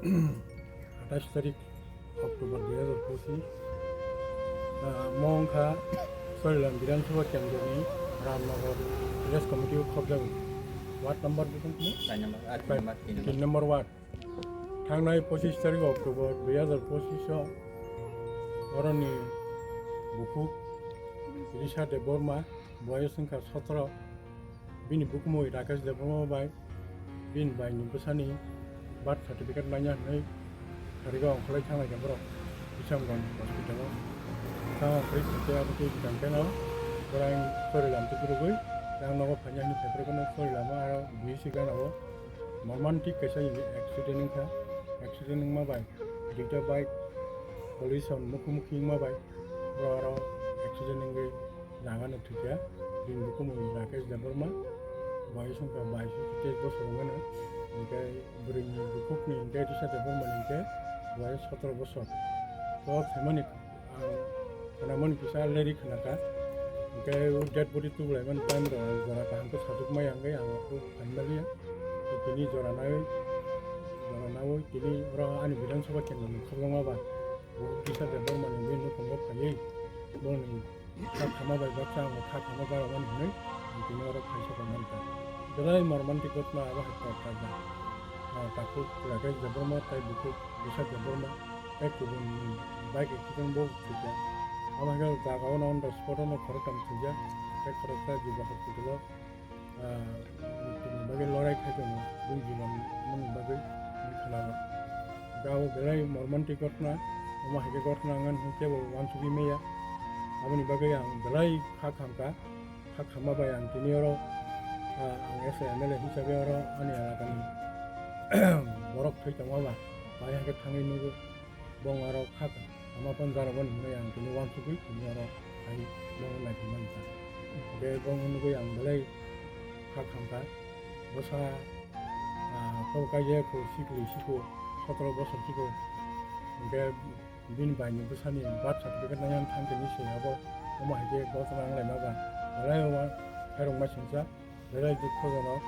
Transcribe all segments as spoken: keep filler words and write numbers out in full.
Athais tarik October dui hajar pochis, ah, mo wngkha Chorilam Bidhan Sabha Kendroni Ramnagar Village Committee o khobjago. Ward number bwswk no? Nine number, ah, tin number, tin number. Tin number ward. Thangnai pochis tarik October dui hajar pochis o oroni bukhuk Risha Debbarma, boyos wngkha sotro, bini bukhumui Rakesh Debbarma bai bini baini bwsani birth certificate manya hwnwi Tharika ongkholai thanglai kha borok Bisamganj hospital o. Tamo khe site abo tei bwtang khe no borok ang Chorilam tubui rwgwi ang nogo phaina hwnwi phaiphuru khe no Chorilam o aro B C gana o mormantic kaisa accident wngkha. Accident wngma bai duita bike collision mukhu mukhi wngma bai borok aro accident wngwi jagano thwikha. Bini bukhumui Rakesh Debbarma, boyos wngkha bais tei bosor wngmano. Hinkhe bwrwini bukhukni hinkhe Risha Debbarmani hinkhe boyos sotoro bosor. To thwimani ang khwnamani kisa leri khwnakha. Hinkhe o dead body tubulaimani time rok ang jora kaham khe sajwk maya wngwi ang o phaimaliya. Tini jora nawi, jora nawi tini oro ani Bidhan Sabha kendroni khobjagma ba. Bo kisa de bormani bini nukhungo phaiwi boni kha khama bai baksa ang kha khama baromani hwnwi ang tini oro khaisa tongmani ta. Belai mormantic ghotna abo hai tor kha da. Ah, takhuk Rakesh Debbarma tei bukhuk Risha Debbarma tei kubun bike accident bo thwikha. Abo hai khe jaga o no on the spot o no khoroktham thwijak tei khoroksa Jiba hospital o ah, mukti ni bagwi lorai khai tongo, bini jiban mani bagwi wngkha na. Gao belai mormantic ghotna, omo hai khe ghotna wngmani hwn kebo uansugwi maya. Aboni bagwi ang belai kha khamkha, kha khamma bai ang tini oro, ah, ang S A M L A hisabe oro ani elakani borok thwi tongma ba, bai hai khe thangwi nugo. Bong aro kha ama pon jaro boni hinwi ang tini uansugwi tini oro hai bong naithok mani ta. Hwnkhe bong nugwi ang belai kha khamkha. Bwsa, ah, kok kaije kho sikli siko sotoro bosor siko. Hwnkhe bini baini bwsani birth certificate naiyan thangkhe ni se abo omo hai khe gotna wnglaima ba belai omo khairokma singcha. Belai dukhojonok,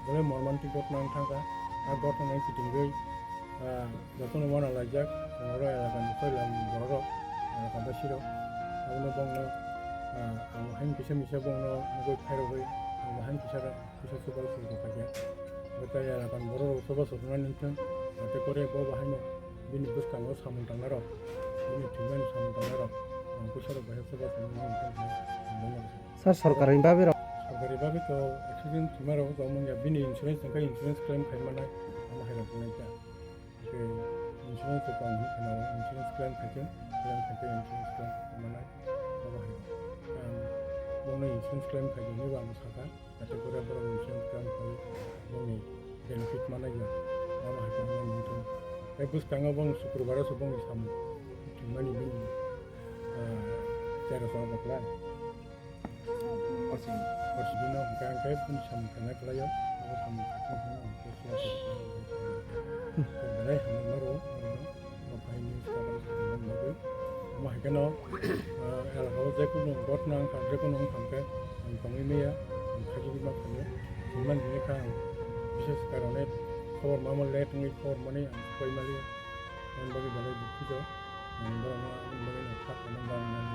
belai mormantic ghotna wng thangkha. A ghotna nai kitingwi, ah, jotono uanalaijak, chwng oro elakani koilam bororok, elaka basirok. Abono bongno, ah, ang haini kisa misa bongno nugwi phairogwi, ang haini kisa, kisa chubachu rwkha khe. Bo tai elakani bororok chubachu rwnani wngthung, ate kore bo bahaino bini bwskango samung tangnarok, bini thwimani samung tangnarok, ang bwsarok bahai chubachu rwnani wngthung hinwi ang bongno Sir, sorkarni babe rok. Sorkari babe to accident thwima rok tong manya, bini insurance tongkha, insurance claim khai manai, amo hai rok nai ta. Ke insurance to tong hi khna, insurance claim khai khe, claim khai khe insurance claim khai manai, amo hai rok. Ang bongno insurance claim khai ni ba ang saka, ate pura borok insurance claim khai bongni benefit manai ya, amo hai rok nai mungthung. Tei bwskango bong Sukrubaro se bongni samung thwimani bini, ah, chera sa bakla. Korsibino hwnkhe ang khe bini samung khaina khlaio, abo samung khaikhe hwnwi ang khe suya khe belai hamjakma rwo, norokno bo phaini swkang swkang bagwi. Omo hai kheno, ah, elakao jekunu ghotna wngkha, jekunu wngkha hwnkhe ang tongwi maya, ang khajagwi ma phaio. Hwnmani hwnwi kha ang bises karone khobor mamo late wngwi khobor mani ang koi maliya. Aboni bagwi belai dukhijo, ang borokno aboni bagwi no kha khaina bang nang.